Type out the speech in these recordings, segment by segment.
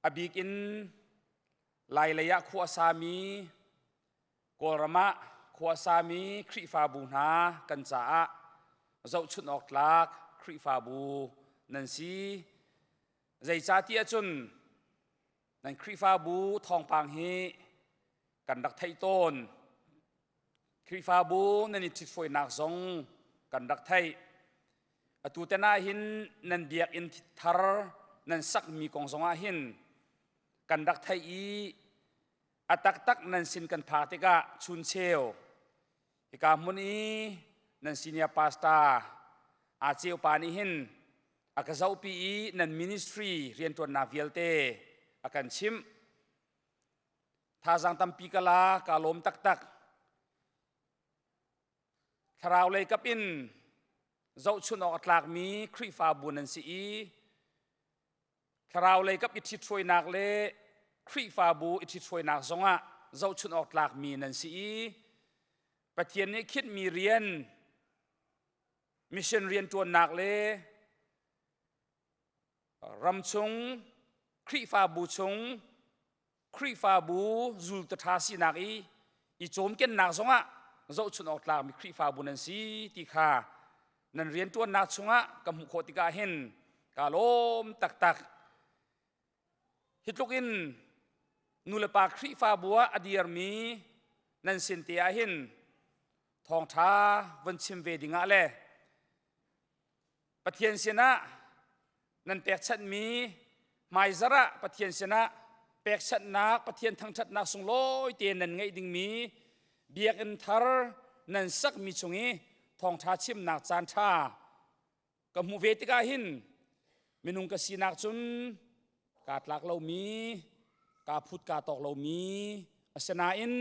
A bik in Lailei ah khua sami Kawlram ah khua sami Khrihfabu hna kan caah zohchunh awk tlak Khrihfabu nan si. Zeicahtiah cun nan Khrihfabu thawngpang hi kan rak theih tawn. Khrihfabu nan i ṭhitfawinak zong kan rak theih. Atu tan ah hin nan biakinn thar nan sakmi kong zong ah hin kan rak theih i a taktak nan sin kan phak tikah chuncheu hika hmun i nan senior pastor aa ceu pa nih hin a ka zohpi i nan ministry rianṭuannak vialte a kan chimh. Thazaang tampi ka la, kaa lawm taktak. Thlarau lei kap in zohchunh awk a tlakmi Khrihfabu nan si i thlarau lei kap i ṭhithruainak le Khrihfabu i ṭhithruainak zongah zohchunh awk tlakmi nan si i Pathian nih khinhmi rian mission rianṭuannak le ramchung Khrihfabu chung Khrihfabu zultu ṭha sinak i i cawmkennak zongah zohchunh awk tlakmi Khrihfabu nan si ti kha nan rianṭuannak chungah ka hmuh khawh tikah hin kaa lawm taktak. Hi tluk in nulepa Khrihfabu ah a dirmi nan sin te ah hin thawngṭha von chim ve dingah le Pathian sinah nan pekchanhmi hmaizarh ah Pathian sinah pekchanhnak Pathian thangṭhatnak sunglawi te nan ngeih dingmi biakinn thar nan sakmi chung i thawngṭha chimnak caan ṭha ka hmuh ve tikah hin minung ka sinak cun kaa tlak lomi kaa phut kaa tawk lomi asinain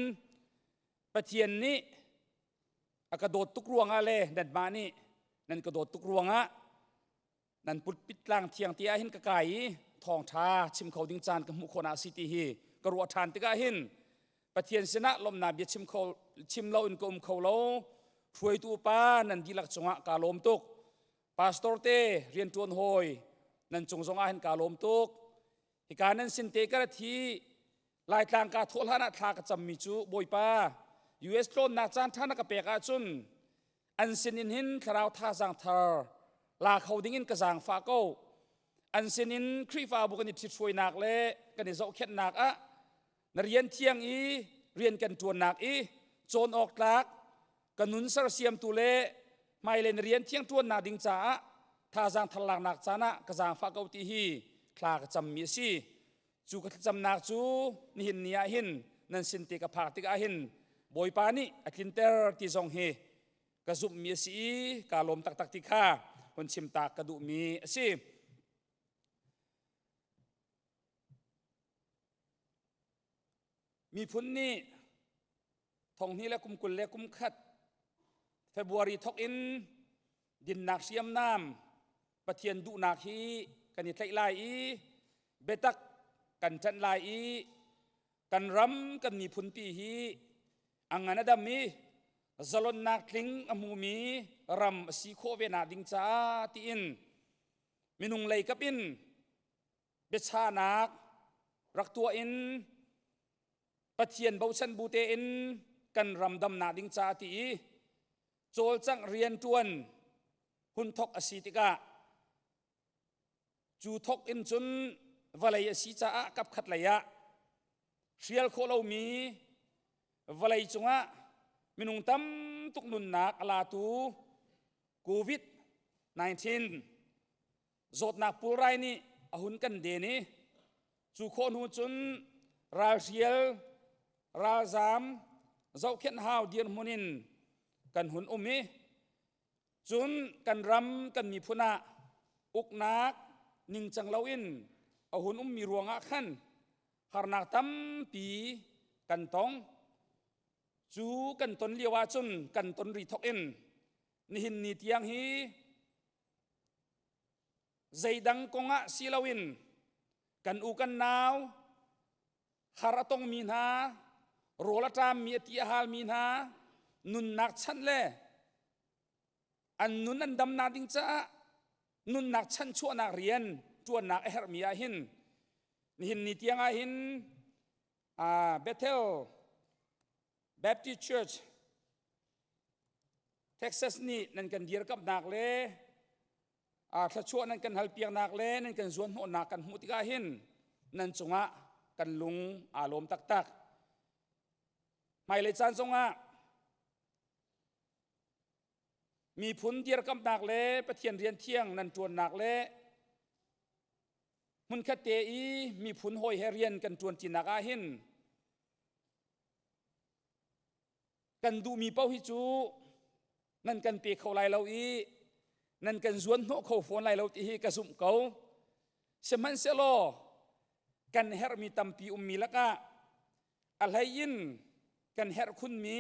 Pathian nih a ka dawt tuk ruangah le nanmah nih nan ka dawt tuk ruangah nan pulpit tlang thiang te ah hin ka kai i thawngṭha chim kho ding caan ka hmuh khawhnak si ti hi ka ruah ṭhan tikah hin Pathian sinah lawmhnak bia chim kho chim lo in ka um kho lo. Hruaitu upa nan dihlak cungah kaa lawm tuk. Pastor te rianṭuan hawi nan cung zongah hin kaa lawm tuk. Hika nan sin te ka rat hi Laitlang kaa thawh hlan ah thla ka cammi cu Bawipa US tlawnnak caan ṭha na ka pek ahcun an sin in hin thlarau thazaang thar la kho ding in ka zaangfah ko. An sin in Khrihfabu kan i ṭhithruainak le kan i zohkhenhnak ah na rian thiang i rian kan ṭuannak i cawn awk tlak ka nun sersiamtu le hmailei na rian thiang ṭuannak ding caah thazaang thar laknak caan ah ka zaangfah ko ti hi thla ka cammi a si. Cu ka thlacamnak cu nihin ni ah hin nan sin te ka phak tikah hin Bawipa nih a tlinter ti zong hi ka zumhmi a si i kaa lawm taktak ti kha hun chim ta ka duhmi a si. Miphun nih thonghnih le kum 21 February thok in dinnak hriamnam Pathian duhnak hi kan i tlaih lai i biatak kan ṭanh lai i kan ram kan miphunpi hi a ngan a dam i zalonnak tling a hmumi ram a si khawh ve nak ding caah tiin minung lei kap in biachahnak rak tuah in Pathian bochan bu tein kan ram damnak ding caah ti i cawlcangh rianṭuan hun thok a si tikah cu thok in cun vawlei a si caah kapkhat lei ah hrial khawh lomi vawlei cungah minung tam tuk nunnak a latu COVID-19 zawtnak pulrai nih a hun kan den i cu khawh hnu cun ralhrial ralzam zohkhenh hau dirhmun in kan hun um i cun kan ram kan miphun ah uknak ningcang loin a hun ummi ruangah khan harnak tampi kan tong. Cu kan ton lio ahcun kan ton ri thok in nihin ni tiang hi zeidang kongah si loin kan u kan nau har a tongmi hna rawl a ṭammi a ti a halmi hna nunnak chanh le an nun an damnak ding caah nunnak chanchuahnak rian ṭuannak a herhmi ah hin. Nihin ni tiang ah hin Bethel Baptist Church Texas nih nan kan dirkamhnak le thluachuah nan kan halpiaknak le nan kan zuanhnawhnak kan hmuh tikah hin nan cungah kan lung aa lawm taktak. Hmailei caan zongah miphun dirkamhnak le Pathian rian thiang nan ṭuannak le hmunkhat te i miphun hawi he rian kan ṭuanṭinak ah hin kan duhmi paoh hi cu nan kan pe kho lai lo i nan kan zuan hnawh kho fawn lai lo ti hi ka zumh ko. Sihmanhsehlaw kan herhmi tampi ummi lakah a hlei in kan herh khunmi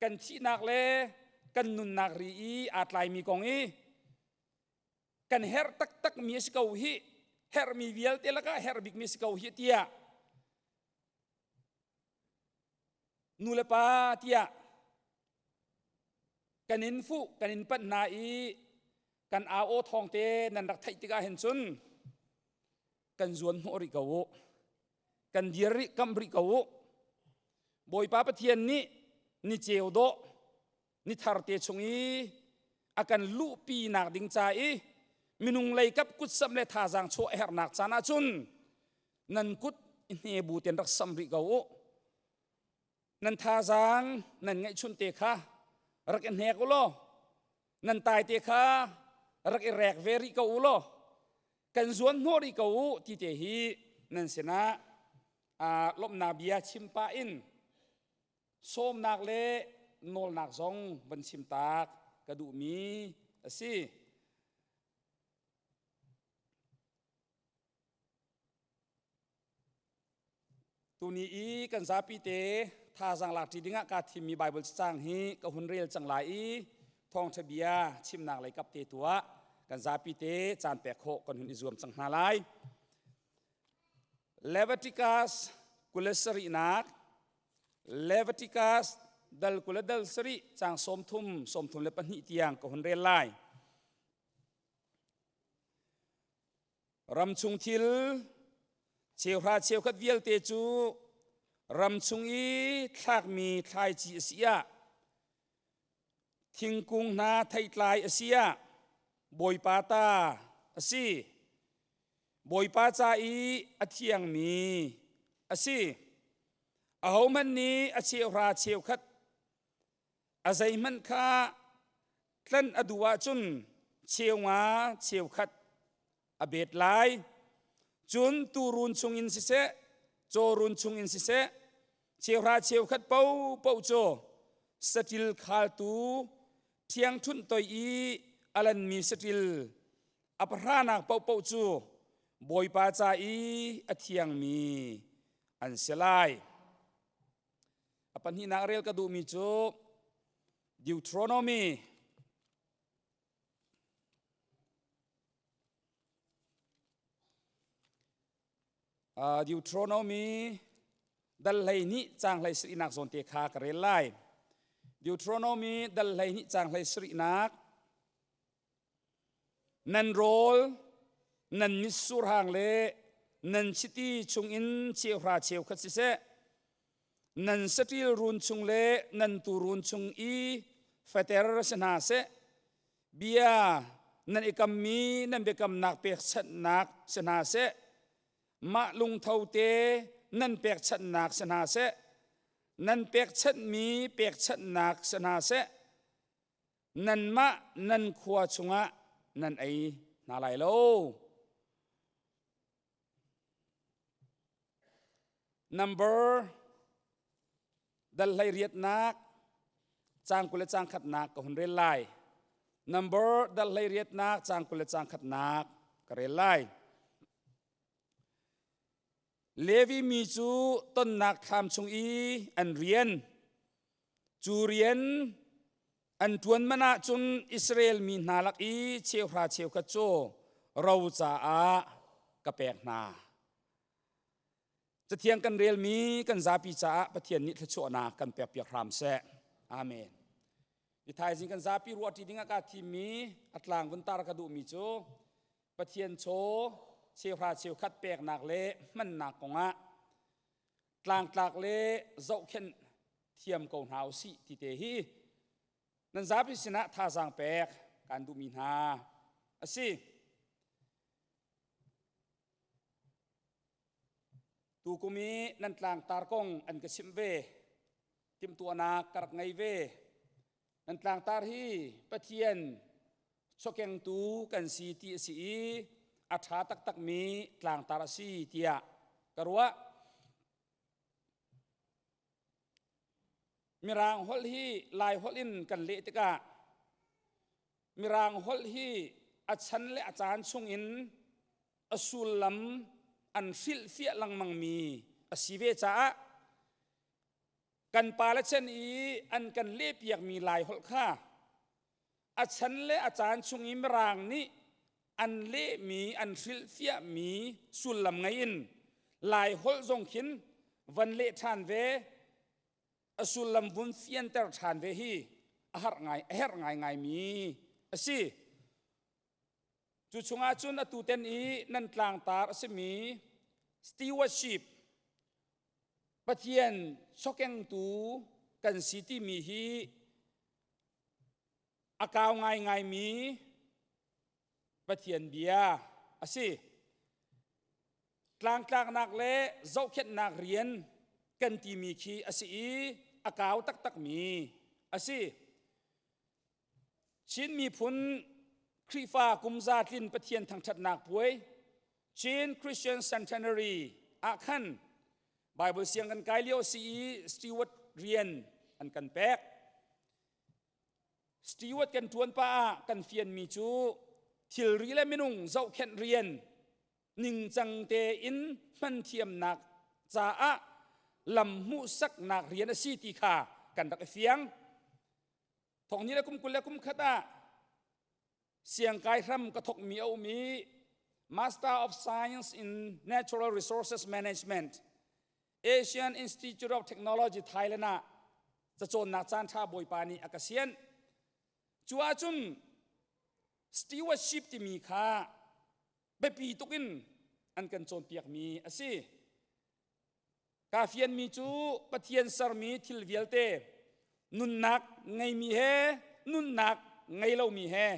kan thihnak le kan nunnak ri i aa tlaimi kong i kan herh taktakmi a si ko hi, herhmi vialte lakah herh bikmi a si ko hi tiah nu le pa tiah kan in fuh kan in panh hna i kan au aw thawng te nan rak theih tikah hin cun kan zuan hnawh rih ko u, kan dir rih kam rih ko u. Bawipa Pathian nih ni ceu dawh ni thar te chung i a kan luhpi nak ding ca i minung lei kap kut samh le thazaang chuah a herhnak caan ahcun nan kut i hne bu ten rak sam rih ko u. Nan thazaang nan ngeihchun te kha rak i hnek u law nan tai te kha rak i rek ve rih ko u law kan zuan hnawh rih ko u ti te hi nan sinah lawmhnak bia chim pah in sawmnak le nawlnak zong van chim tak ka duhmi a si. Tuni i kan zapi te thazaang lak ṭi dingah kaa thimmi Baibal cacang hi ka hun rel cang lai i thawngṭha bia chimnak lei kap te tuah kan zapi te caan pek khawh kan hun i zuam cang hna lai. Leviticus 27nak Leviticus dal 20 dal sarih cang 30 32 tiang ka hun rel lai. Ramchung thil cheuhra cheukhat vialte cu ramchung i thlakmi thlaici a si ah, thingkung hna theitlai a si ah Bawipa ta a si. Bawipa ca i a thiangmi a si. Ahohmanh nih a cheuhra cheukhat a zeihmanh kha tlanh a duh ahcun cheunga cheukhat a bet lai. Cun tuurun chungin siseh, cawrun chungin siseh, cheuhra cheukhat paohpaoh cu saṭil khaltu ṭhiangṭhunh toi i a lanmi saṭil a pahranak paohpaoh cu Bawipa ca i a thiangmi an si lai. A pahnihnak rel ka duhmi cu Deuteronomy Deuteronomy dal 12 caang 17nak zawn te kha ka rel lai. Deuteronomy dal 12 caang 17nak Nan rawl, nan mitsur hang le nan chiti chungin cheuhra cheukhat siseh, nan saṭil run chung le nan tuurun chung i fater si hna seh, bia nan i kammi nan biakamnak pekchanhnak si hna seh, mah lungtho te nan pekchanhnak si hna seh, nan pekchanhmi pekchanhnak si hna seh, nanmah nan khua chungah nan ei hna lai lo. Number dal hlei riatnak caang 20 le caang khatnak ka hun rel lai. Number dal hlei riatnak caang 20 le caang khatnak ka rel lai. Levi mi cu tonnak thlam chung i an rian Cu rian an ṭuan man ahcun Israel mi hna lak i cheuhra cheukhat cu ro caah ka pek hna. Cathiang kan relmi kan zapi caah Pathian nih thluachuahnak kan pekpiak hram seh. Amen. Ni thaizing kan zapi ruahṭi dingah kaa thimmi a tlang vun tar ka duhmi cu Pathian chaw. cheuhra cheukhat peknak le hmannak kongah tlangtlak le zohkhenh thiam ko hna usih ti te hi nan zapi sinah thazaang pek kan duhmi hna a si. Tukum i nan tlangtar kong an ka chimh ve. Timhtuahnak ka rak ngei ve. Nan tlangtar hi Pathian chawkengtu kan si ti a si i a ṭha taktakmi tlangtar a si tiah ka ruah. Mirang holh hi Lai holh in kan leh tikah Mirang holh hi a chan le a caan chungin a sullam an hrilhfiah lengmangmi a si ve caah kan pale chan i an kan lehpiakmi Lai holh kha a chan le a caan chung i Mirang nih an lehmi an hrilhfiahmi sullam ngei in Lai holh zong khin van leh ṭhan ve a sullam vun fianter ṭhan ve hi a har ngai a herh ngaingaimi a si. Cu chungah cun atu ten i nan tlangtar a simi stewardship Pathian sokengtu kan si timi hi a kau ngaingaimi Pathian bia a si. Tlangtlaknak le zohkhenhnak rian kan timi khi a si i a kau taktakmi a si. Chin miphun Khrihfa kumza tlin Pathian thangṭhatnak puai Chin Christian Centenary ah khan Bible siang kan kai lio si i steward rian an kan pek. Steward kan ṭuan pah ah kan fianmi cu thilri le minung zohkhenh rian ningcang tein hman thiamnak caah lam hmuhsaknak rian a si ti kha kan rak i fiang. Thong ni le kum 21 ah siangkai hram ka thokmi a um i Master of Science in Natural Resources Management Asian Institute of Technology Thailand ah cacawnnak caan ṭha Bawipa nih a ka sianh. Cu ahcun stewardship timi kha biapi tuk in an kan cawnpiakmi a si. Kaa fianmi cu Pathian sermi thil vialte nunnak ngeimi he nunnak ngei lomi he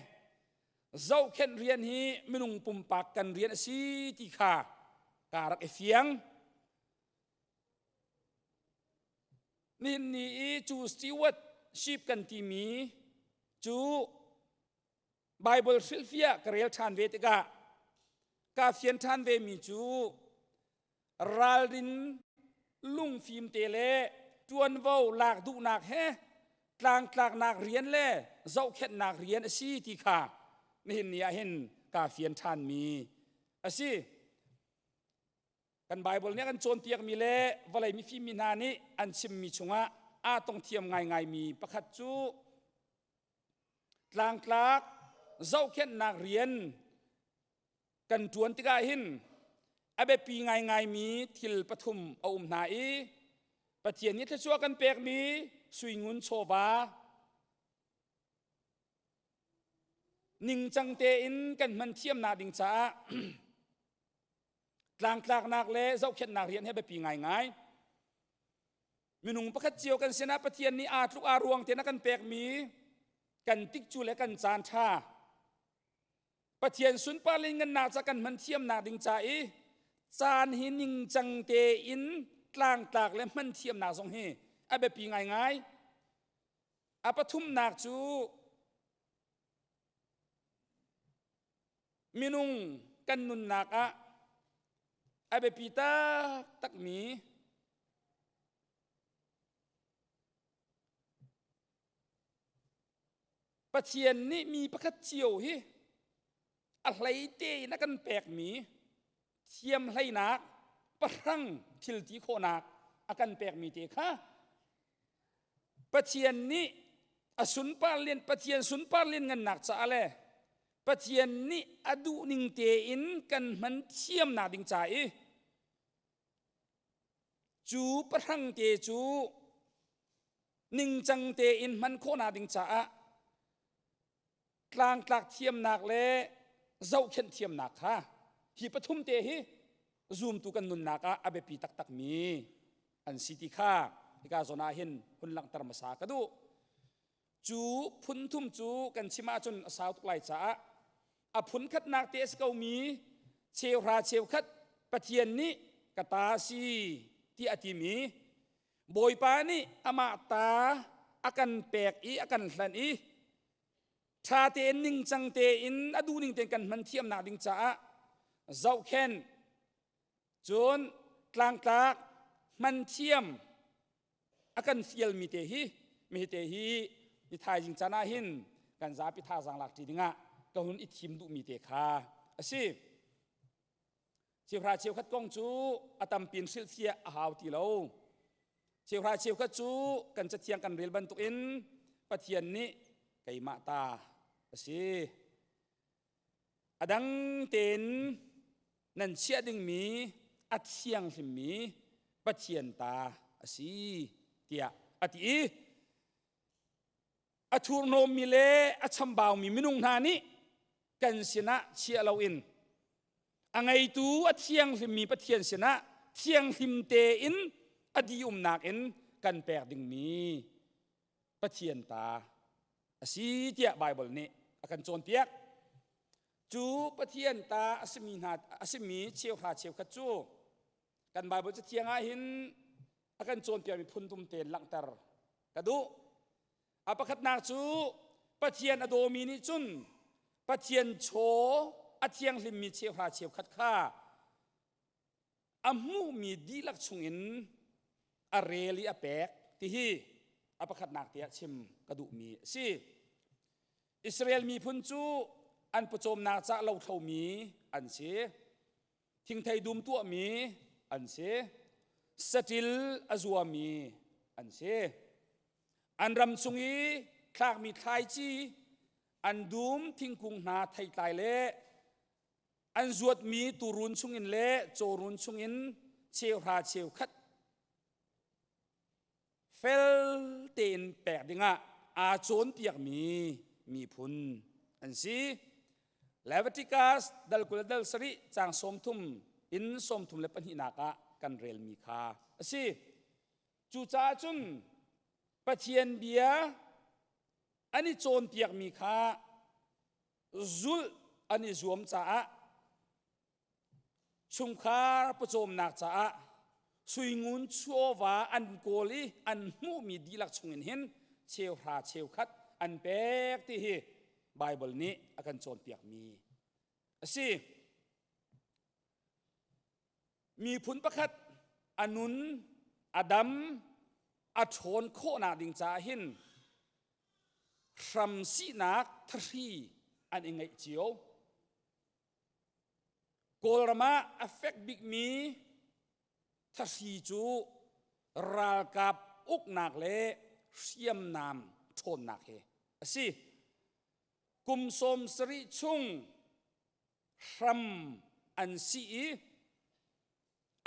zohkhenh rian hi minung pumpak kan rian a si ti kha kaa rak i fiang. Nihin ni i cu stewardship kan timi cu Bible hrilhfiah ka rel ṭhan ve tikah kaa fian ṭhan ve mi cu ralrin lungfim te le ṭuanvo lak duhnak he tlangtlaknak rian le zohkhenhnak rian a si ti kha nihin ni ah hin kaa fian ṭhanmi a si. Kan Bible nih a kan cawnpiakmi le vawlei mifim mi hna nih an chimmi chungah aa tong thiam ngaingaimi pakhat cu tlangtlak zohkhenhnak rian kan ṭuan tikah hin a biapi ngaingaimi thil pathum a um hna i Pathian nih thluachuah kan pekmi suingun chawva ningcang tein kan hman thiamnak ding caah tlangtlaknak le zohkhenhnak rian he biapi ngaingai. Minung pakhat cio kan sinah Pathian nih aa tluk aa ruang tein a kan pekmi kan tikcu le kan caan ṭha Pathian sunpar le ngannak ca kan hman thiamnak ding ca i caan hi ningcang tein tlangtlak le hman thiamnak zong hi a biapi ngaingai. A pathumnak cu minung kan nunnak ah a biapi taktakmi Pathian nih mi pakhat cio hi a hlei tein a kan pekmi thiamhleinak pahrang thil ti khawhnak a kan pekmi te kha Pathian nih a sunpar lian Pathian sunpar lian ngannak caah le Pathian nih a duh ning tein kan hman thiamnak ding ca i cu pahrang te cu ningcang tein hman khawhnak ding caah tlangtlak thiamnak le zohkhenh thiamnak kha. Hi pathum te hi zumtu kan nunnak ah a biapi taktakmi an si ti kha hika zawn ah hin hun langhter hmasa ka duh. Cu phun thum cu kan chim ahcun a sau tuk lai caah a phun khatnak te a si komi cheuhra cheukhat Pathian nih ka ta si ti a timi Bawipa nih amah ta a kan pek i a kan hlanh i ṭha tein ningcang tein a duhning tein kan hman thiamnak ding caah zohkhenh cun tlangtlak hman thiam a kan fialmi te hi mi te hi ni thaizing caan ah hin kan zapi thazaang lak ṭi dingah ka hun i thim duhmi te kha a si. Cheuhra cheukhat kong cu a tampin hrilhfiah a hau ti lo. Cheuhra cheukhat cu kan cathiang kan rel bantukin Pathian nih keimah ta a si. A dang tein nan chiah dingmi a thianghlimmi Pathian ta a si tiah a ti i a thurhnawmmi le a chambaumi minung hna nih kan sinah chiah loin a ngeitu a thianghlimmi Pathian sinah thianghlim tein a dihumnak in kan pek dingmi Pathian ta a si tiah Baibal nih a kan cawnpiak. Cu Pathian ta a simi hna a simi cheuhra cheukhat cu kan Baibal cathiang ah hin a kan cawnpiakmi phun thum tein langhter ka duh. A pakhatnak cu Pathian a dawmi nih cun Pathian chaw a thianghlimmi cheuhra cheukhat kha a hmuhmi dihlak chungin a rel i a pek tihi a pakhatnak te ah chim ka duhmi a si. Israel miphun cu an pawcawmnak cah lothlomi an si. Thingthei dum tuahmi an si. Saṭil a zuami an si. An ram chung i thlakmi thlaici, an dum thingkung hna theitlai le an zuatmi tuurun chungin le cawrun chungin cheuhra cheukhat fel tein pek dingah aa cawnpiakmi miphun an si. Leviticus dal 20 dal sarih caang 30 in 32nak ah kan relmi kha a si. Cucaah cun Pathian bia an i cawnpiakmi kha zulh an i zuam caah chungkhar pawcawmnak caah suingun chawva an kawl i an hmuhmi dihlak chungin hin cheuhra cheukhat an pek ti hi Baibal nih a kan cawnpiakmi a si. Miphun pakhat a nun, a dam, a ṭhawn khawhnak ding caah hin hramsihnak thahri an i ngeih cio. Kawlram ah a fek bikmi thahri cu ralkap uknak le hriamnam ṭhawnnak hi a si. Kum 70 chung hram an si i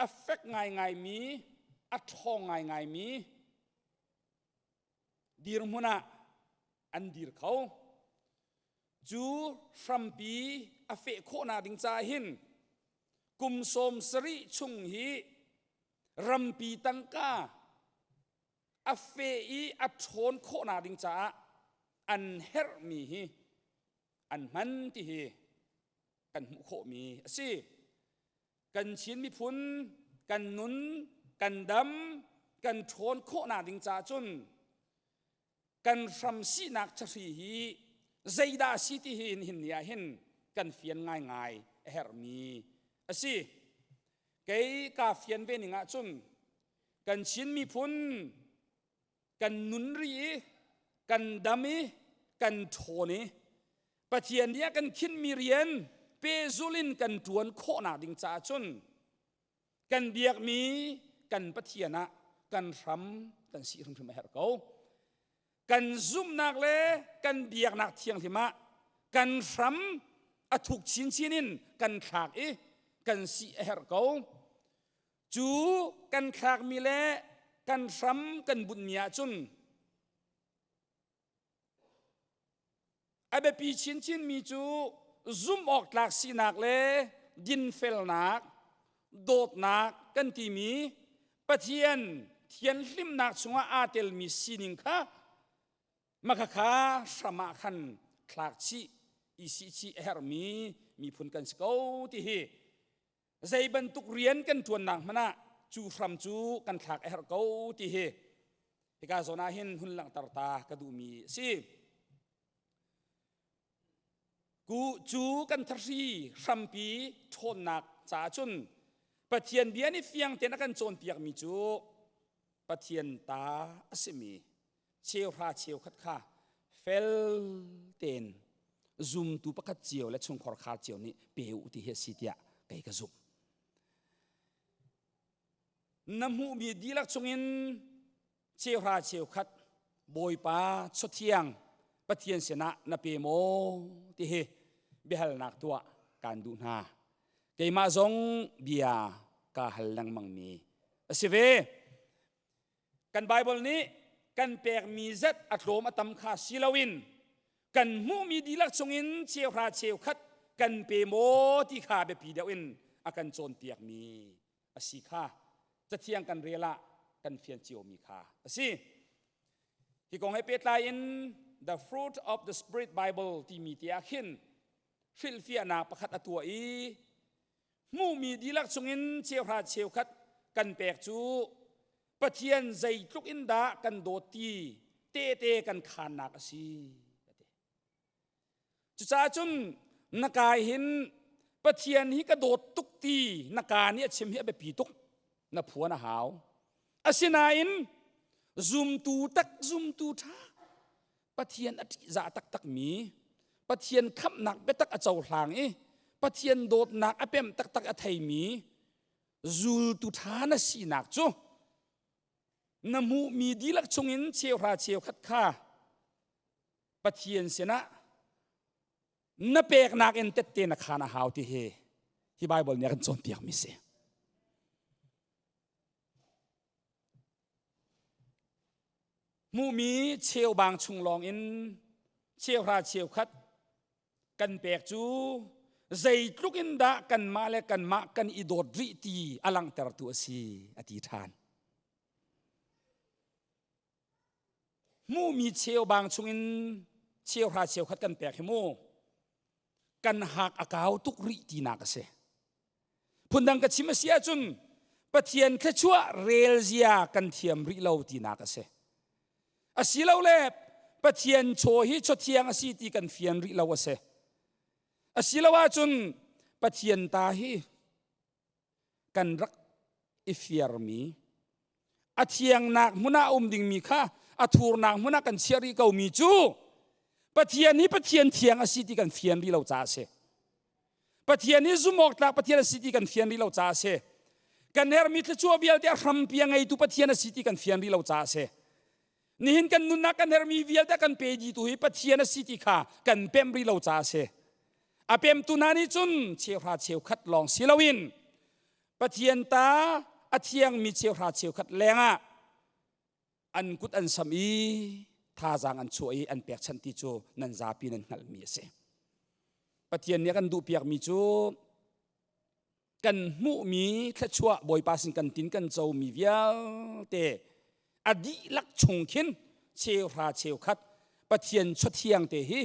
a fek ngaingaimi, a ṭhawng ngaingaimi dirhmun ah an dir kho. Cu hrampi a feh khawhnak ding caah hin kum 70 chung hi rampi tangka a feh i a ṭhawn khawhnak ding caah an herhmi hi an hman ti hi kan hmuh khawhmi a si. Kan Chin miphun kan nun, kan dam, kan ṭhawn khawhnak ding caah cun kan hramsihnak thahri hi zeidah a si ti hi nihin ni ah hin kan fian ngaingai a herhmi a si. Kei kaa fian ve ning ahcun kan Chin miphun kan nun rih i kan dam i kan ṭhawn i Pathian nih a kan khinhmi rian pehzul in kan ṭuan khawhnak ding caah cun kan biakmi kan Pathian ah kan hram kan si hrimhrim a herh ko. Kan zumhnak le kan biaknak thianghlim ah kan hram a thuk chinchin in kan thlak i kan si a herh ko. Cu kan thlakmi le kan hram kan bunhmi ahcun a biapi chinchinmi cu zumh awk tlak sinak le dinfelnak, dawtnak kan timi Pathian thianhlimnak chungah aa telmi sining kha makhakha hram ah khan thlak chih i sih chih a herhmi miphun kan si ko ti hi zei bantuk rian kan ṭuannak hmanh ah cu hram cu kan thlak a herh ko ti hi hika zawn ah hin hun langhter ta ka duhmi a si. Ku cu kan thahri hrampi ṭhawnnak caah cun Pathian bia nih fiang tein a kan cawnpiakmi cu Pathian ta a simi cheuhra cheukhat kha fel tein zumtu pakhat cio le chungkhar khar cio nih pe u ti hi a si tiah kei ka zumh. Na hmuhmi dihlak chungin cheuhra cheukhat Bawipa chawthiang Pathian sinah na pe maw ti hi biahalnak tuah kaan duh hna. Keimah zong bia kaa hal lengmangmi a si ve. Kan Baibal nih kan pekmi zat a tlawm a tam kha si loin kan hmuhmi dihlak chungin cheuhra cheukhat kan pe maw ti kha biapi deuh in a kan cawnpiakmi a si kha cathiang kan rel ah kan fian ciomi kha a si. Hi kong he pehtlai in The Fruit of the Spirit Bible timi te ah khin hrilhfiahnak pakhat a tuah i hmuhmi dihlak chungin cheuhra cheukhat kan pek cu Pathian zeitluk in dah kan dawt ti tehte kan khaannak a si. Cucaah cun na kai hin Pathian hi ka dawt tuk ti na ka nih a chim hi a biapi tuk na phuan a hau. Asinain zumtu tak zumtu ṭha Pathian a ṭihzah taktakmi, Pathian khamhnak biatak a cohlang i Pathian dawtnak a pemh taktak a theimi zultu ṭha na sinak cu na hmuhmi dihlak chungin cheuhra cheukhat kha Pathian sinah na peknak in tette na khaan a hau ti hi hi Baibal nih a kan cawnpiakmi si. Hmuhmi cheubang chung lawngin cheuhra cheukhat kan pek cu zeitluk in dah kanmah le kanmah kan i dawt rih ti a langhtertu a si a ti ṭhan. Hmuhmi cheubang chungin cheuhra cheukhat kan pek hi mu kan hak a kau tuk rih tinak a si. Phundang ka chim a si ahcun Pathian thluachuah rel zia kan thiam rih lo tinak a si. Asilole Pathian chaw hi chaw thiang a si ti kan fian rih lo a si. Asilo ahcun Pathian ta hi kan rak i fiarmi a thiangnak hmun ah um dingmi kha a thurnak hmun ah kan chiah rih komi cu Pathian hi Pathian thiang a si ti kan fian rih lo caah a si. Pathian hi zumhawktlak Pathian a si ti kan fian rih lo caah a si. Kan herhmi thluachuah vialte a hrampi a ngeitu Pathian a si ti kan fian rih lo caah a si. Nihin kan nunnak kan herhmi vialte kan pe dihtu hi Pathian a si ti kha kan pemh rih lo caah a si. A pemtu hna nih cun cheuhra cheukhat lawng si loin Pathian ta a thiangmi cheuhra cheukhat lengah an kut an sam i thazaang an chuah i an pekchanh ti cu nan zapi nan hngalhmi a si. Pathian nih a kan duhpiakmi cu kan hmuhmi thluachuah Bawipa sin kan tin kan comi vialte a dihlak chung khin cheuhra cheukhat Pathian chawthiang te hi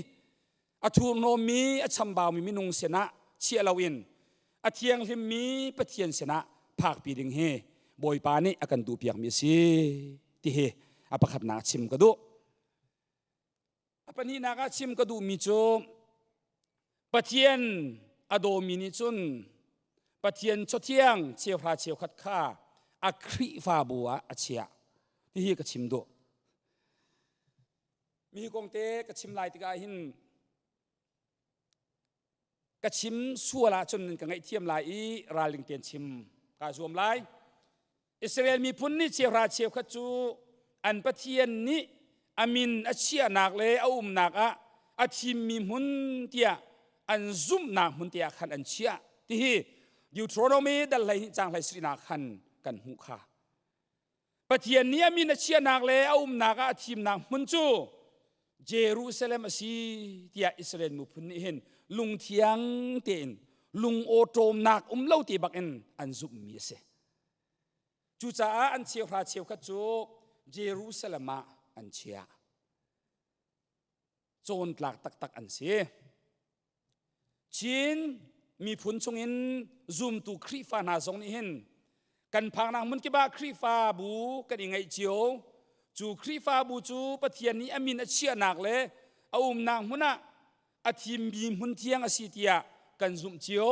a thurhnawmmi a chambaumi minung sinah chiah loin a thianghlimmi Pathian sinah phakpi ding hi Bawipa nih a kan duhpiakmi a si ti hi a pakhatnak chim ka duh. A pahnihnak ah chim ka duhmi cu Pathian a dawmi nih cun Pathian chawthiang cheuhra cheukhat kha a Khrihfabu ah a chiah ti hi ka chim duh. Mi kong te ka chim lai tikah hin ka chim sual ahcun nan ka ngaihthiam lai i ralring tein chim kaa zuam lai. Israel miphun nih cheuhra cheukhat cu an Pathian nih a min a chiahnak le a umnak ah a thimmi hmun tiah an zumhnak hmun te ah khan an chiah tihi Deuteronomy dal 12 cang 17 khan kan hmuh kha. Pathian nih a min a chiahnak le a umnak ah a thimnak hmun cu Jerusalem a si tiah Israel miphun nih hin lungthiang tein lung awṭawmnak um lo ti bak in an zumhmi a si. Cucaah an cheuhra cheukhat cu Jerusalem ah an chiah. Cawntlak taktak an si. Chin miphun chungin zumtu Khrihfa hna zong nih hin kan phaknak hmun kip ah Khrihfabu kan i ngeih cio. Cu Khrihfabu cu Pathian nih a min a chiahnak le a umnak hmun ah a thimmi hmun thiang a si tiah kan zumh cio.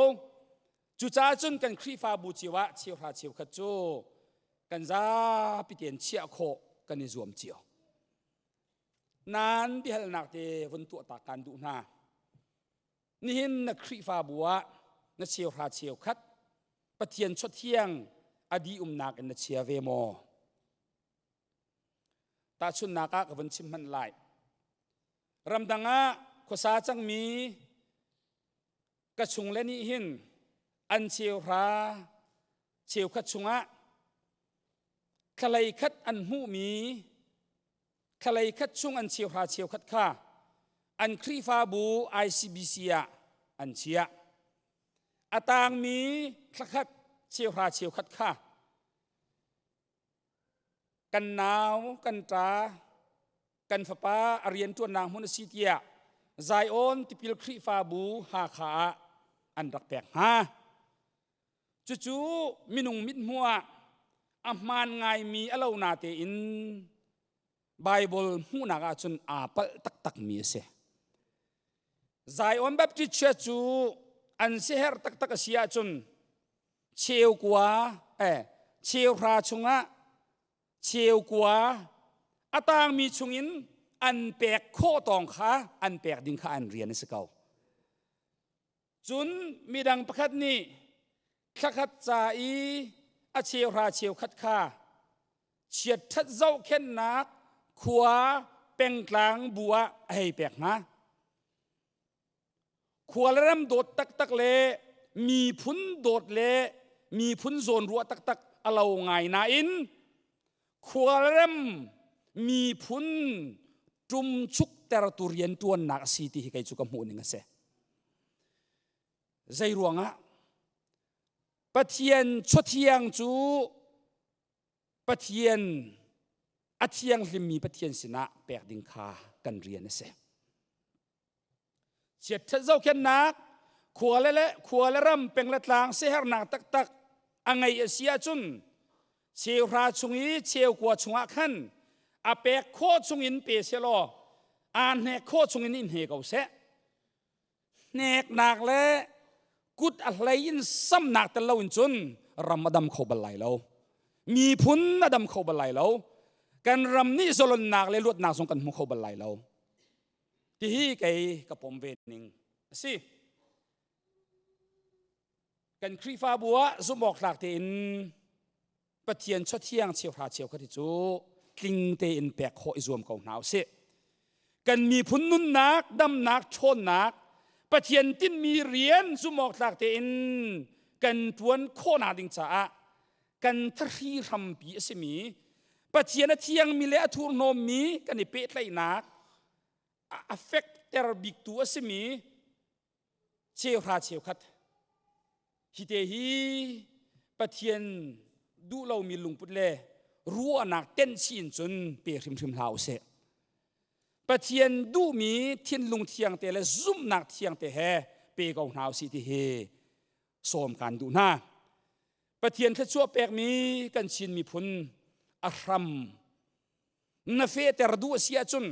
Cucaah cun kan Khrihfabu cio ah cheuhra cheukhat cu kan zapi tein chiah khawh kan i zuam cio. Nan biahalnak te vun tuah ta kan duh hna. Nihin na Khrihfabu ah na cheuhra cheukhat Pathian chawthiang a dih umnak in na chia ve maw? Tahchunhnak ah ka vun chim hmanh lai. Ramdang ah khuasa cangmi ka chungle nih hin an cheuhra cheukhat chungah thlalei khat an hmuhmi thlalei khat chung an cheuhra cheukhat kha an Khrihfabu ICBC ah an chiah. A tangmi thlakhat cheuhra cheukhat kha kan nau kan ṭa kan fapa a rianṭuannak hmun a si tiah Zion tipil Khrihfabu Hakha ah an rak pek hnga. Cucu minung mithmuh ah a hmaan ngaimi a lo natein Baibal hmuhnak ahcun aa palh taktakmi a si. Zion Baptist Church cu an siaherh taktak a si ahcun cheukua eh cheuhra chungah cheukua a tangmi chungin an pek khawh tawng kha an pek ding kha an rian a si ko. Cun midang pakhat nih thlakhat ca i a cheuhra cheukhat kha chiatṭhat zohkhenhnak khua pengtlang bu ah a hei pek hna. Khua le ram dawt taktak le miphun dawt le miphun zawnruah taktak a lo ngai nain khualrem miphun ṭumchuktertu rianṭuannak a si ti hi kei cu ka hmuh ning a si. Zei ruangah Pathian chawthiang cu Pathian a thianghlimmi Pathian sinah pek ding kha kan rian a si. Chiatṭhat zohkhenhnak khua le khua le ram peng le tlang siaherhnak taktak a ngeih a si ahcun cheuhra chung i cheukua chungah khan a pek khawh chungin pe selaw aa hnek khawh chungin in hne ko seh. Hneknak le kut a hlei in samnak tel loin cun ram a dam kho bal lai lo. Miphun a dam kho bal lai lo. Kan ram nih zalonnak le luatnak zong kan hmu kho bal lai lo. Tihi kei ka pom ve ning a si. Kan Khrihfabu ah zumh awk tlak tein Pathian chawthiang cheuhra cheukhat hi cu tling tein pek khawh i zuam ko hna usih. Kan miphun nunnak, damnak, ṭhawnnak, Pathian tinhmi rian zumh awk tlak tein kan ṭuan khawhnak ding caah kan thahri hrampi a simi Pathian a thiangmi le a thurhnawmmi kan i pehtlaihnak a fekter biktu a simi cheuhra cheukhat hi te hi Pathian duh lomi lungput le ruahnak tenhchih in cun pe hrimhrim hlah usih. Pathian duhmi thinlung thiang te le zumhnak thiang te he pe ko hna usih ti hi sawm kan duh hna. Pathian thluachuah pekmi kan Chin miphun a hram na fehter duh a si ahcun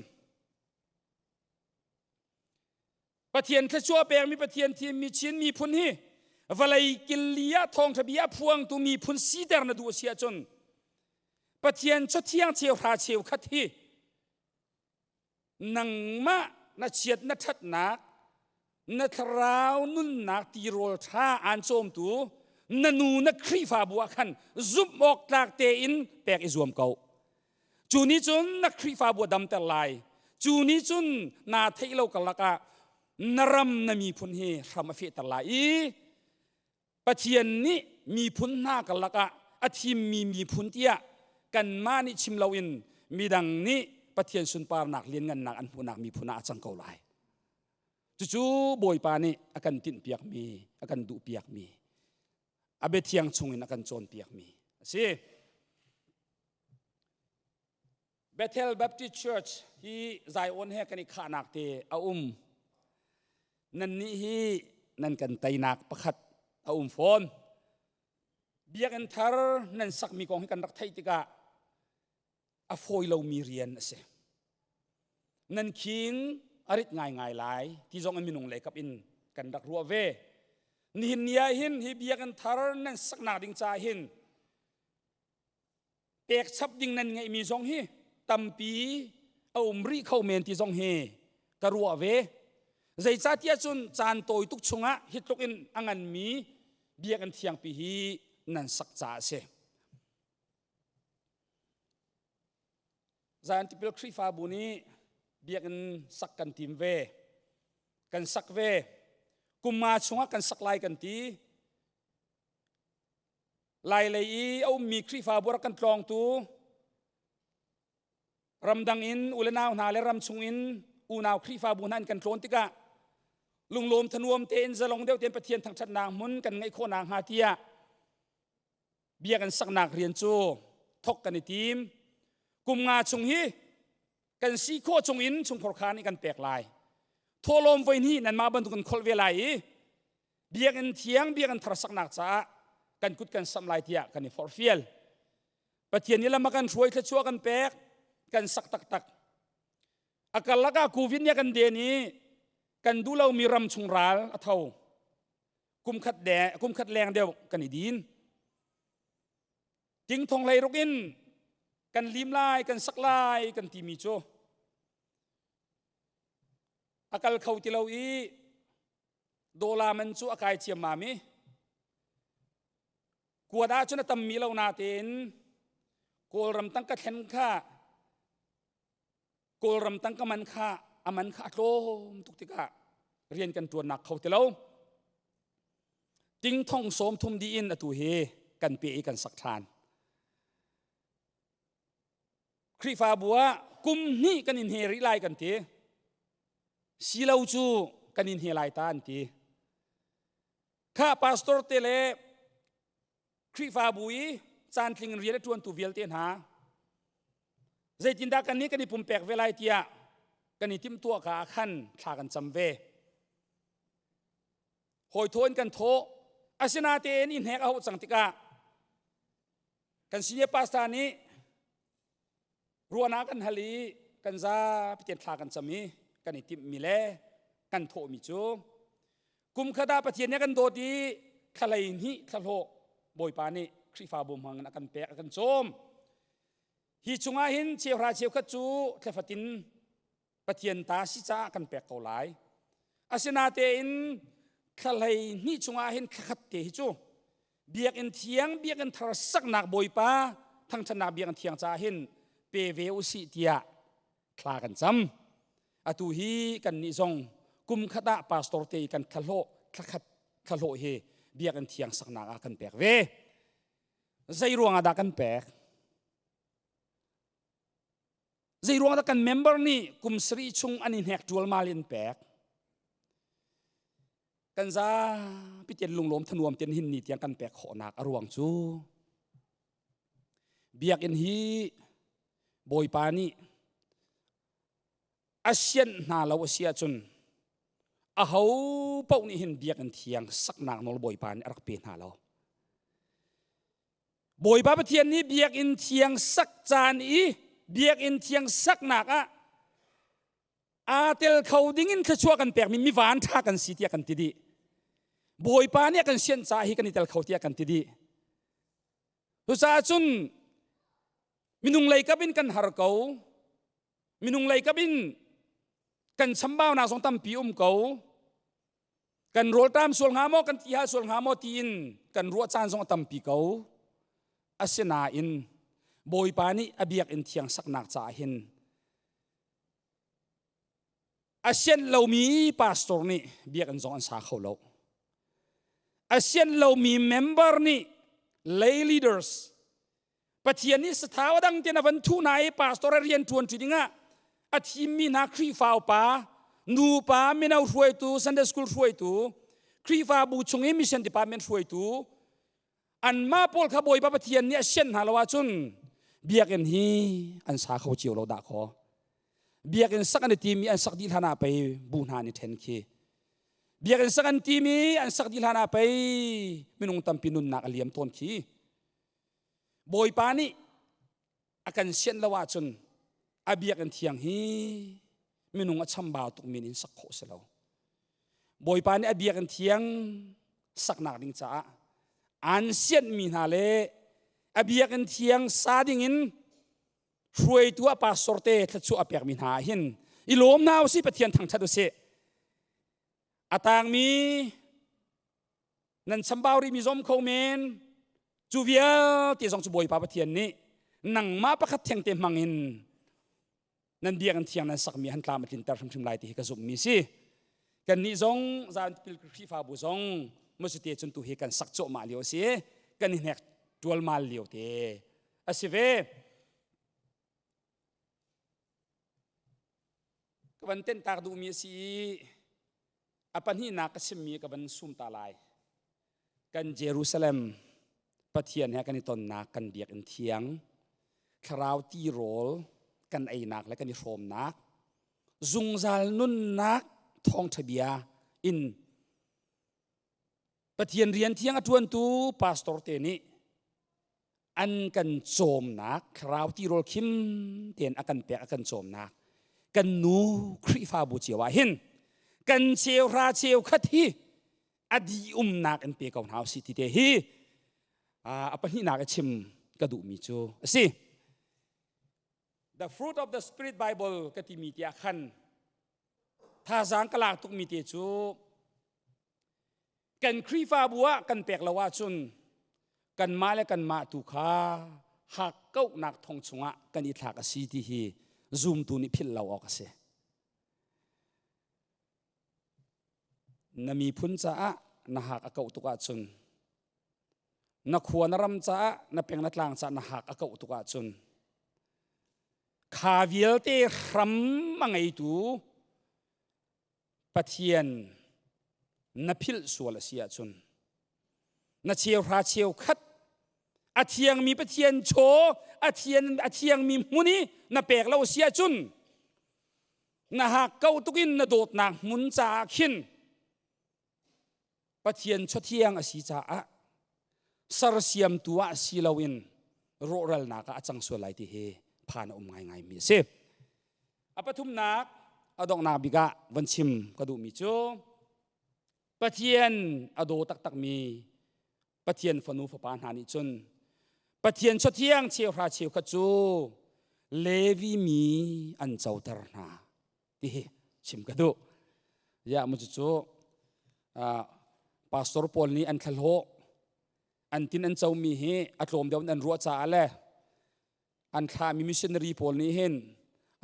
Pathian thluachuah pekmi Pathian thimmi Chin miphun hi vawlei killi ah thawngṭha bia a phuangtu miphun siter na duh a si ahcun Pathian chawthiang cheuhra cheukhat hi nangmah na chiat na ṭhatnak na thlarau nunnak tirawl ṭha aan cawmtu na nu na Khrihfabu ah khan zumh awk tlak tein pek i zuam ko. Cu nih cun na Khrihfabu a damter lai. Cu nih cun naa theih lo karlak ah na ram na miphun hi hram a fehter lai i Pathian nih miphun hna karlak ah a thimmi miphun tiah kanmah nih chim loin midang nih Pathian sunparnak lianngannak an hmuhnak miphun ah a cang ko lai. Cucu Bawipa nih a kan tinhpiakmi, a kan duhpiakmi, a biathiang chungin a kan cawnpiakmi a si. Bethel Baptist Church hi Zion he kan i khahnak te a um. Nannih hi nan kan teinak pakhat a um fawn. Biakinn thar nan sakmi kong hi kan rak theih tikah a fawi lomi rian a si. Nan khing a rit ngaingai lai ti zong in minung lei kap in kan rak ruah ve. Nihin ni ah hin hi biakinn thar nan saknak ding caah hin pek chap ding nan ngeihmi zong hi tampi a um rih kho men ti zong hi ka ruah ve. Zeicahtiah cun caan tawi tuk chungah hi tluk in a nganmi biakinn thiangpi hi nan sak caah a si. Zion Tipil Khrihfabu nih biakinn sak kan tim ve. Kan sak ve. Kum nga chungah kan sak lai kan ti. Lai lei i a ummi Khrihfabu rak kan tlawngtu ramdang in u le nau hna le ram chung in unau Khrihfabu hna in kan tlawn tikah lunglawm thanuam tein zalong deuh tein Pathian thangṭhatnak hmun kan ngeih khawh nakhnga tiah biakinn saknak rian cu thok kan i tim. Kum nga chung hi kan si khawh chung in chungkhar kha nih kan pek lai. Thawhlawm voi hnih nanmah bantuk in kholh ve lai i biakinn thiang biakinn thar saknak caah kan kut kan samh lai tiah kan i forhfial. Pathian nih lam a kan hruai thluachuah kan pek kan sak taktak. A karlak ah COVID nih a kan den i kan duh lomi ram chung ral a tho. Kumkhat de kumkhat leng deuh kan i din. Ting thong hlei ruk in kan lim lai kan sak lai kan timi cu a kal kho ti lo i dawla man cu a kai ciammam i kuat ahcun a tammi lo natein Kawlram tangka thlen kha Kawlram tangka man kha a man kha a tlawm tuk tikah rian kan ṭuannak kho ti lo. Ting thong sawm thum dih in atu hi kan pe i kan sak ṭhan. Khrihfabu ah kum hnih kan in he rih lai kan ti. Silo cu kan in he lai ta an ti. Kha pastor te le Khrihfabu i caantling in rian a ṭuantu vialte hna zeitindah kan nih kan i pumpek ve lai tiah kan i timhtuah ka ah khan thla kan cam ve. Hawi thaw in kan thawh. Asinatein i hnek a hauh cang tikah kan senior pastor nih ruahnak kan hal i kan zapi tein thla kan cam i kan i timhmi le kan thawhmi cu kum khat ah Pathian nih a kan dawt i thlalei hnih thlahlawh Bawipa nih Khrihfabu hmang in a kan pek a kan cawm hi chungah hin cheuhra cheukhat cu thlafatin Pathian ta si caah kan pek ko lai. Asinatein thlahlei hnih chungah hin thlakhat te hi cu biakinn thiang biakinn thar saknak Bawipa thangṭhatnak biakinn thiang caah hin pe ve u sih tiah thla kan cam. Atu hi kan nih zong kum khat ah pastor te kan thlahlawh thlakhat thlahlawh hi biakinn thiang saknak ah kan pek ve. Zei ruangah dah kan pek? Zeiruang dah kan member nih kum sarih chung an i hnek ṭualmal in pek? Kan zapi tein lunglawm thanuam tein hin ni tiang kan pek khawhnak a ruang cu biakinn hi Bawipa nih a sianh hna lo a si ahcun aho paoh nih hin biakinn thiang saknak nawl Bawipa nih a rak pe hna lo. Bawipa Pathian nih biakinn thiang sak caan i biakinn thiang saknak ah aa tel kho ding in thluachuah kan pekmi mi van ṭha kan si tiah kan ti dih. Bawipa nih a kan sianh caah hi kan i tel kho tiah kan ti dih. Cucaah cun minung lei kap in kan har ko. Minung lei kap in kan chambaunak zong tampi um ko. Kan rawlṭam sual hnga maw, kan tihal sual hnga maw tiin kan ruah caan zong a tampi ko. Asinain Bawipa nih a biakinn thiang saknak caah hin a sianh lomi pastor nih biakinn zong an sa kho lo. A sianh lomi member nih lay leaders Pathian nih sathau a dang tein a van thuh hna i pastor a rian ṭuan ṭi dingah a thimmi hna Khrihfa upa. Nupa mino hruaitu, Sunday school hruaitu, Khrihfabu chung i mission department hruaitu, anmah pawl kha Bawipa Pathian nih a sianh hna lo ahcun biakinn hi an sa kho cio lo dah kaw. Biakinn sak an i timi an sak dih hlan ah pei bu hna an i ṭhen khi. Biakinn sak an timi an sak dih hlan ah pei minung tampi nunnak a liam tawn khi. Bawipa nih a kan sianh lo ahcun a biakinn thiang hi minung a chambau tuk min in sak khawh si lo. Bawipa nih a biakinn thiang saknak ding caah an sianhmi hna le a biakinn thiang sa dingin hruaitu a pastor te thluachuah a pekmi hna ah hin i lawm hna usih, Pathian thangṭhat usih. A tangmi Nan chambau rihmi zom kho men. Cu vialte zong cu Bawipa Pathian nih nangmah pakhat thengte hmang in nan biakinn thiang nan sakmi han tlam a tlinter hrimhrim lai ti hi ka zumhmi si. Kannih zong zan tipil Khrihfabu zong masite cun tu hi kan sak cawhmah lio a si. Kan i hnek ṭualmal lio te a si ve. Ka van tenhtak duhmi a si i A pahnihnak ka chimmi ka van sum ta lai. Kan Jerusalem Pathian he kan i tonnak kan biakinn thiang, thlarau tirawl kan einak le kan i hrawmnak, zungzal nunnak thawngṭha bia in Pathian rian thiang a ṭuantu pastor te nih an kan cawmnak thlarau tirawl khim tein a kan pek a kan cawmnak kan nu Khrihfabu cio ah hin kan cheuhra cheukhat hi a dih umnak in pe ko hna usih ti te hi a pahnihnak i chim ka duhmi cu a si. The fruit of the spirit Bible ka timi tiah khan thazaang ka lak tukmi te cu Kan Khrihfabu ah kan pek lo ahcun kanmah le kanmah tu kha hakkauhnak thong chungah kan i thlak a si ti hi zumtu nih philh lo awk a si. Na miphun caah na hak a kauh tuk ahcun na khua na ram caah na peng na tlang caah na hak a kauh tuk ahcun kha vialte hram a ngeitu Pathian na philh sual a si ahcun na cheuhra cheukhat a thiangmi Pathian chaw a thian a thiangmi hmun i na pek lo a si ahcun na hak ko tukin na dawtnak hmun caah khin Pathian chawthiang a si caah sersiamtu ah si loin rawhralnak ah a cang sual lai ti hi phan a um ngaingaimi a si. A pathumnak a donghnak bik ah von chim ka duhmi cu Pathian a daw taktakmi Pathian fanu fapa hna nih cun Pathian chawthiang cheuhra cheukhat cu Levi mi an coter hna. Ti hi chim ka duh. Ya mu cu pastor pawl nih an thlahlawh an tin an comi hi a tlawm deuh in an ruah caah le an thlahmi missionary pawl nih hin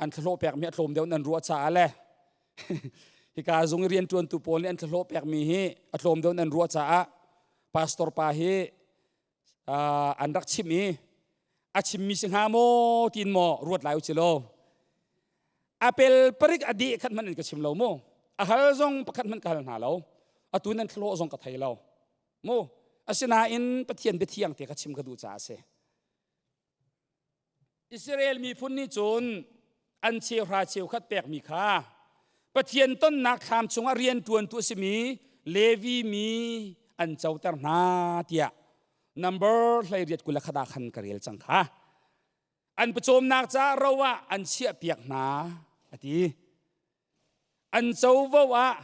an thlahlawh pekmi a tlawm deuh in an ruah caah le hika zung i rianṭuantu pawl nih an thlahlawh pekmi hi a tlawm deuh in an ruah caah pastor pa hi an rak chim i a chimmi si hnga maw tiin maw ruat lai u ci law a pel parik a deh khat hmanh in ka chim lo mu a hal zong pakhat hmanh ka hal hna lo atu nan thlawh zong ka thei lo mu asinain Pathian biathiang te ka chim ka duh caah a si. Israel miphun nih cun an cheuhra cheukhat pekmi kha Pathian tonnak thlam chungah rianṭuantu a simi Levi mi an coter hna tiah number 28 21 ah khan ka rel cang kha. An pawcawmnak caah ro ah an chiahpiak hna a ti. An covo ah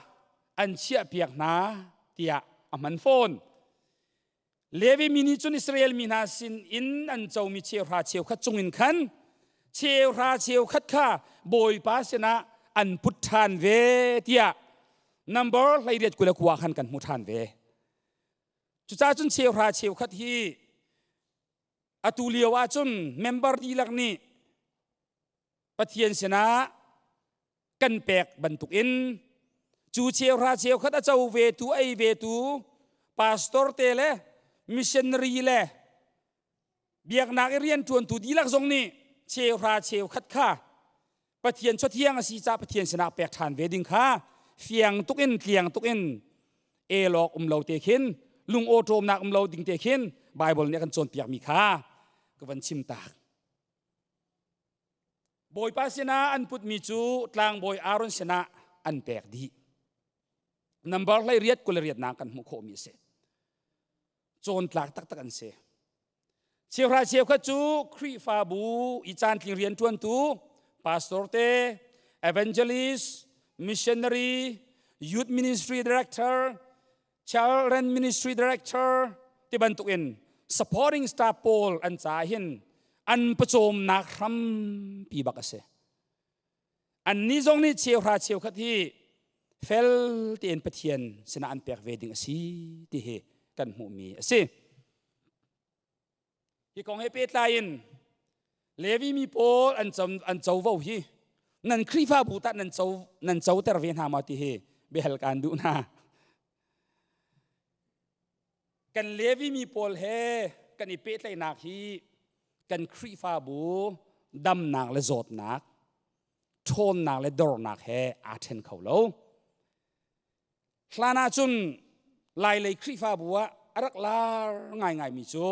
an chiahpiak hna tiah a hman fawn. Levi mi nih cun Israel mi hna sin in an comi cheuhra cheukhat chungin khan cheuhra cheukhat kha Bawipa sinah an put ṭhan ve tiah number 89 khan kan hmu ṭhan ve. Cucaah cun cheuhra cheukhat hi atu lio ahcun member dihlak nih Pathian sinah kan pek bantukin cu cheuhra cheukhat a co vetu ei vetu pastor te le missionary le biaknak i rianṭuantu dihlak zong nih cheuhra cheukhat kha. Pathian chawthiang a si ca Pathian sinah pek ṭhan ve ding kha fiang tuk in tliang tuk in elawk um lo te khin lung awṭawmnak um lo ding te khin Bible nih a kan cawnpiakmi kha ka van chim tak. Bawipa sinah an putmi cu tlangbawi Aaron sinah an pek dih. Number 18 28nak kan hmuh khawhmi a si. Cawntlak taktak an si. Cheuhra cheukhat cu Khrihfabu i caantling rianṭuantu, pastor te, evangelist, missionary, youth ministry director, children ministry director ti bantukin supporting staff pawl an ca hin an pawcawmnak hrampi bak a si. Annih zong nih cheuhra cheukhat hi fel tein Pathian sinah an pek ve ding a si ti hi kan hmuhmi a si. Hi kong he pehtlai in Levi mi pawl an, an covo hi nan Khrihfabu tah nan co nan coter ve hna maw ti hi biahal kaan duh hna. Kan Levi mi pawl he kan i pehtlaihnak hi kan Khrihfabu damnak le zawtnak, ṭhawnnak le dornak he aa ṭhen kho lo. Hlan ahcun Lailei Khrihfabu ah a rak lar ngaingaimi cu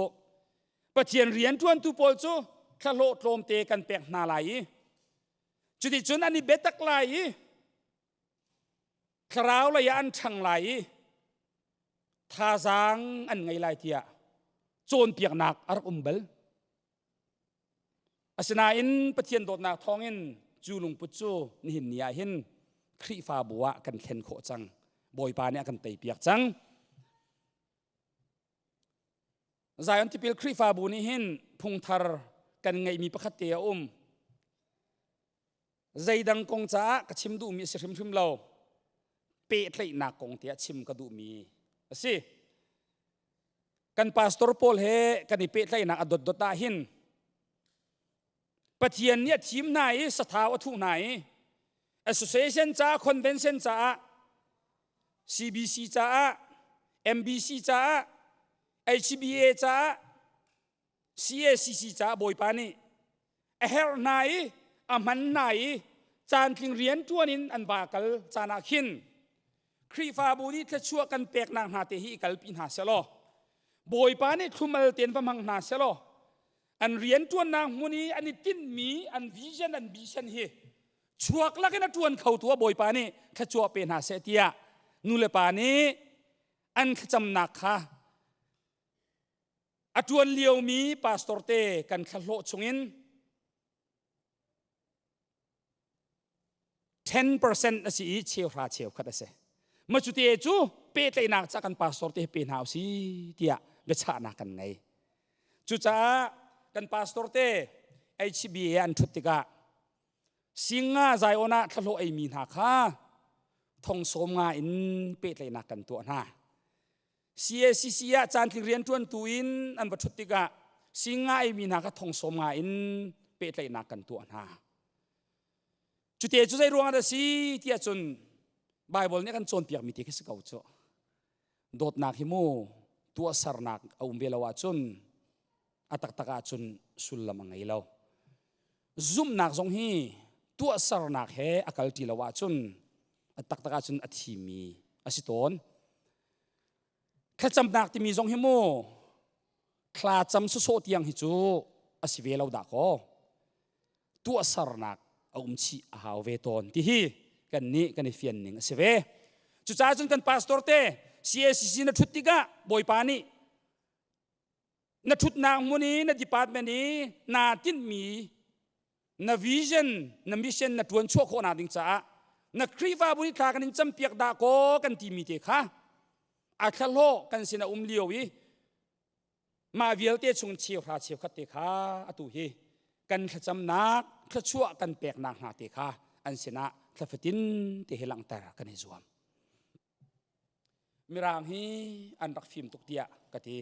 Pathian rianṭuantu pawl cu thlahlawh tlawmte kan pek hna lai i cuticun an i biatak lai i thlarau lei ah an ṭhang lai i thazaang an ngei lai tiah cawnpiaknak a rak um bal. Asinain Pathian dawtnak thawngin cu lungput cu nihin ni ah hin Khrihfabu ah kan thlen khawh cang. Bawipa nih a kan teipiak cang. Zion Tipil Khrihfabu nih hin phungthar kan ngeihmi pakhat te a um. Zeidang kong caah ka chim duhmi a si hrimhrim lo. Pehtlaihnak kong tiah chim ka duhmi a si. Kan pastor pawl he kan i pehtlaihnak a dotdot ah hin Pathian nih a thim hna i sathau a thuh hna i association caah convention caah CBC caah MBC caah HBA caah CACC caah Bawipa nih a herh hna i a hman hna i caantling rian ṭuan in an va kal caan ah khin Khrihfabu nih thluachuah kan peknak hna te hi i kalpi hna selaw Bawipa nih thlumal tein va hmang hna selaw an rian ṭuannak hmun i an i tinhmi an vision an mission hi chuak lakin a ṭuan kho tu ah Bawipa nih thluachuah pe hna seh tiah nu le pa nih an thlacamnak kha A ṭuan liomi pastor te kan thlahlawh chungin 10% a si i cheuhra cheukhat a si. Ma cu te cu pehtlaihnak ca kan pastor te pe hna usi tiah biachahnak kan ngei. Cucaah kan pastor te HBA an ṭhut tikah singa Zion ah thlahlawh eimi hna kha thong sawm nga in pehtlaihnak kan tuah hna. CACC ah caantling rianṭuantu in an va ṭhut tikah singa eimi hna kha thong sawm nga in pehtlaihnak kan tuah hna. Cute cu zei ruangah dah si tiah cun Bible nih a kan cawnpiakmi te khi si ko cu. Dawtnak hi mu tuahsernak a um ve lo ahcun a taktak ahcun sullam a ngei lo. Zumhnak zong hi tuahsernak he a kalṭi lo ahcun a taktak ahcun a thimi a si tawn. Thlacamnak timi zong hi mu thla cam sawsawh tiang hi cu a si ve lo dah kaw tuahsernak a um chih a hau ve tawn ti hi kan nih kan i fian ning a si ve. Cucaah cun kan pastor te CACC na ṭhut tikah Bawipa nih na ṭhutnak hmun i na department i naa tinhmi na vision na mission na ṭuan chuah khawhnak ding caah na Khrihfabu nih thla kan in campiak dah kaw kan timi te kha a thlahlawh kan sin a um lio i mah vialte chung cheuhra cheukhat te kha atu hi kan thlacamnak thluachuah kan peknak hna te kha an sinah thlafatin te hi langhter kan i zuam. Mirang hi an rak fim tuk tiah ka ti.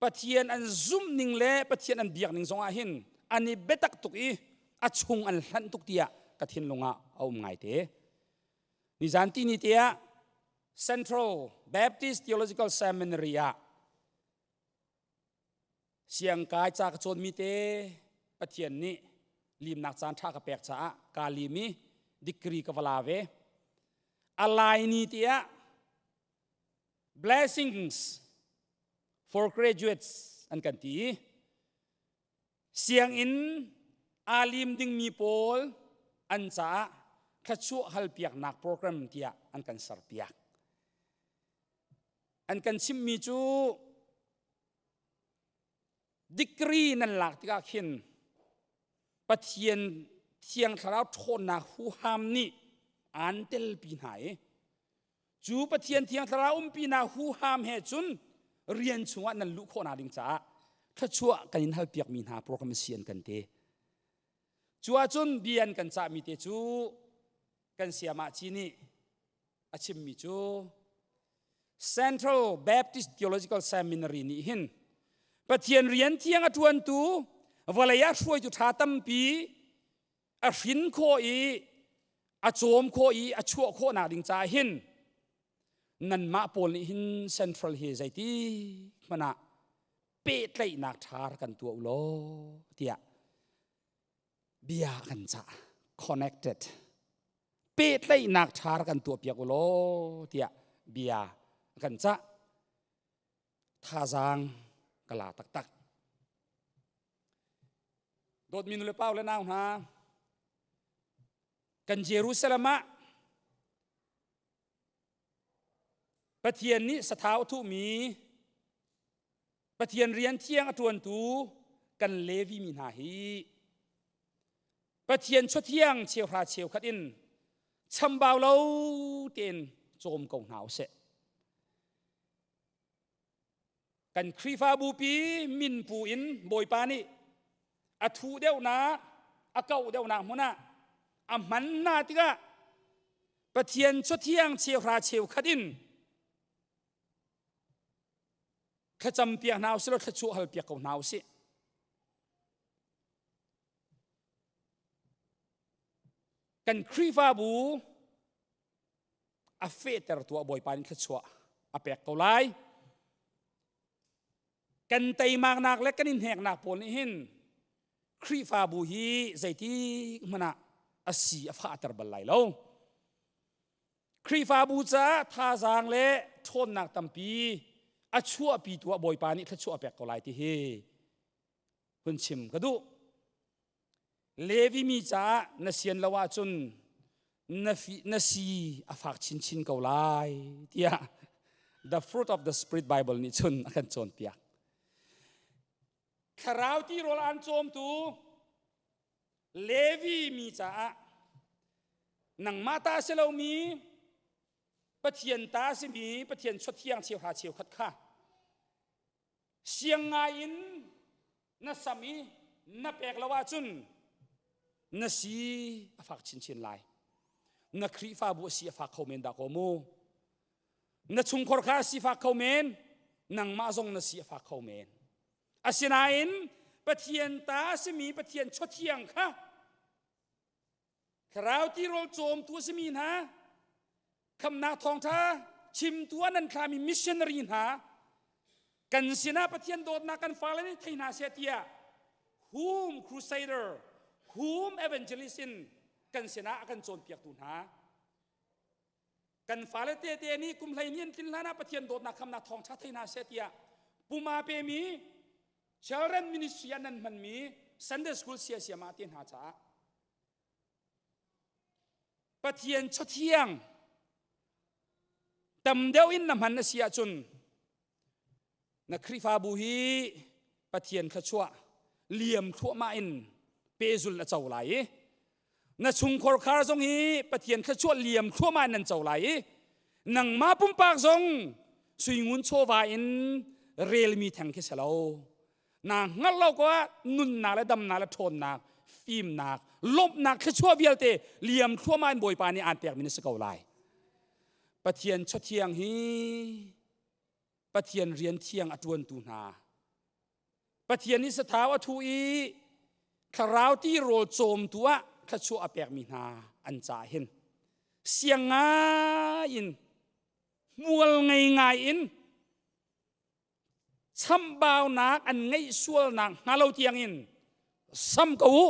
Pathian an zumh ning le Pathian an biak ning zongah hin an i biatak tuk i a chung an hlanh tuk tiah ka thinlung ah a um ngaite. Nizan ti ni te ah Central Baptist Theological Seminary ah siangkai ca ka cawnmi te Pathian nih Limnak caan ṭha ka pek caah kaa lim i degree ka va la ve. A lai ni tiah blessings for graduates an kan ti i sianginn aa lim dingmi pawl an caah thluachuah halpiaknak program tiah an kan serpiak. An kan chimhmi cu degree nan lak tikah khin Pathian Thiang Thlarau ṭhawnnak huham nih aan telpi hna i cu Pathian Thiang Thlarau umpinak huham he cun rian chungah nan luh khawhnak ding caah thluachuah kan in halpiakmi hna program a si an kan ti. Cu ahcun bia an kan cahmi te cu kan siamah ci nih a chimmi cu Central Baptist Theological Seminary nih hin Pathian rian thiang a ṭuantu vawlei ah hruaitu ṭha tampi a hrin khawh i a cawm khawh i a chuah khawhnak ding caah hin nanmah pawl nih hin Central hi zeiti hmanh ah pehtlaihnak ṭha rak kan tuah u law tiah bia kan cah connected pehtlaihnak ṭha rak kan tuahpiak u law tiah bia kan cah. Thazaang ka la taktak. Dawtmi nu le pa le nau hna, kan Jerusalem ah Pathian nih sathau a thuhmi Pathian rian thiang a ṭuantu kan Levi mi hna hi Pathian chawthiang cheuhra cheukhat in chambau lo tein cawm ko hna usih. Kan Khrihfabu pi minpu in Bawipa nih a thuh deuhnak, a kauh deuhnak hmun ah a hman hna tikah Pathian chawthiang cheuhra cheukhat in thlacam piak hna usih law thluachuah hal piak ko hna usih. Kan Khrihfabu a fehter tu ah Bawipa nih thluachuah a pek ko lai. Kan teimaknak le kan i hneknak pawl nih hin Khrihfabu hi zeitik hmanh ah a si a fahter bal lai lo. Khrihfabu caah thazaang le ṭhawnnak tampi a chuahpi tu ah Bawipa nih thluachuah a pek ko lai ti hi hun chim ka duh. Levi mi caah na sian lo ahcun na, fi, na si a fak chinchin ko lai tiah the fruit of the spirit Bible nih cun a kan cawnpiak. Thlarau tirawl an cawmtu Levi mi caah nangmah ta si lomi Pathian ta simi Pathian chawthiang cheuhra cheukhat kha siang ngai in na sam i na pek lo ahcun na si a fak chinchin lai. Na Khrihfabu a si a fak kho men dah ko mu. Na chungkhor kha a si fak kho men, nangmah zong na si a fak kho men. Asinain Pathian ta a simi Pathian chawthiang kha thlarau tirawl cawmtu a simi hna khamnak thawngṭha chimtu ah nan thlami missionary hna kan sinah Pathian dawtnak kan fale nih thei hna seh tiah whom crusader whom evangelist in kan sinah a kan cawnpiaktu hna Kan fale tete nih kum 12 an tlin hlan ah Pathian dawtnak khamnak thawngṭha thei hna seh tiah puma pemi children ministry ah nan hmanmi Sunday school sia siama te hna caah Pathian chawthiang tam deuh in na hman a si ahcun Na Khrihfabu hi Pathian thluachuah liam thluahmah in pehzul na co lai i na chungkhar khar zong hi Pathian thluachuah liam thluahmah in nan co lai i nangmah pumpak zong suingun chawva in relmi theng khi si lo na hngalh lo ko ah nunnak le damnak le ṭhawnnak fimnak lawmhnak thluachuah vialte liam thluahmah in Bawipa nih aan pekmi na si ko lai Pathian chawthiang hi Pathian rian thiang a ṭuantu hna Pathian nih sathau a thuh i thlarau tirawl cawmtu ah thluachuah a pekmi hna an caah hin siang ngai in hmual ngei ngai in chamhbaunak an ngeih sualnak hnga lo tiangin sam ko u.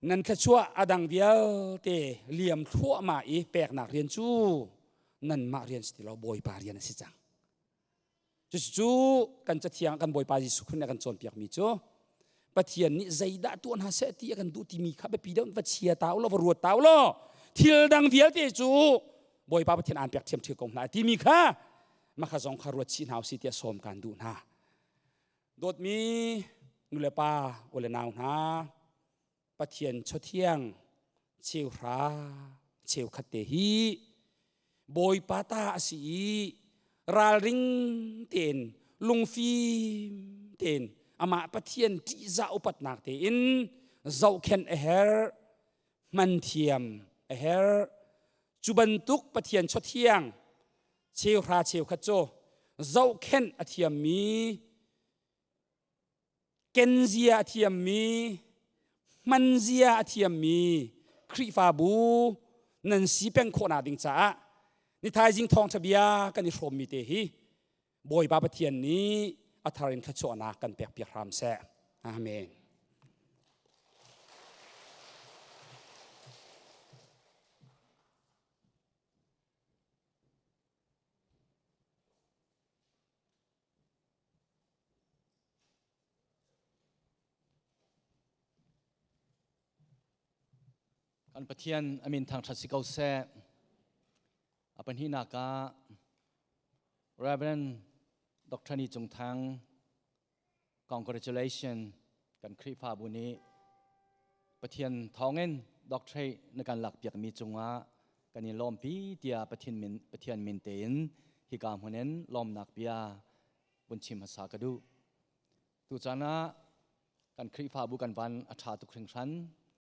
Nan thluachuah a dang vialte liam thluahmah i peknak rian cu nanmah rian si ti lo, Bawipa rian a si cang. Cucu kan cathiang kan Bawipa Jesuh Khrih nih a kan cawnpiakmi cu Pathian nih zeidah tuah hna seh ti a kan duh timi kha biapi deuh va chia ta u law va ruat ta u law thil dang vialte cu Bawipa Pathian aan pek ṭhiamṭhiam ko hna timi kha makha zong kha ruat chih hna usih tiah sawm kan duh hna. Dawtmi nulepa u le nau hna, Pathian chawthiang cheuhra cheukhat te hi Bawipa ta a si i ralring tein lungfim tein amah Pathian ṭihzah upatnak tein zohkhenh a herh, hman thiam a herh. Cu bantuk Pathian chawthiang cheuhra cheukhat cu zohkhenh a thiammi kenzia a thiammi, hmanzia a thiammi Khrihfabu nan si peng khawhnak ding caah ni thaizing thawngṭha bia kan i hrawmmi te hi Bawipa Pathian nih a thar in thluachuahnak kan pekpiak hram seh. Amen. Kan Pathian a min thangṭhat si ko seh. A pahnihnak ah Reverend Dr. Ni Cung Thang congratulation kan Khrihfabu nih Pathian thawngin doctorate na kan lakpiakmi cungah kan i lawmpi tiah Pathian min Pathian min tein hika hmun in lawmnak bia vun chim hmasa ka duh. Tuchan ah kan Khrihfabu kan van a ṭha tuk hringhran.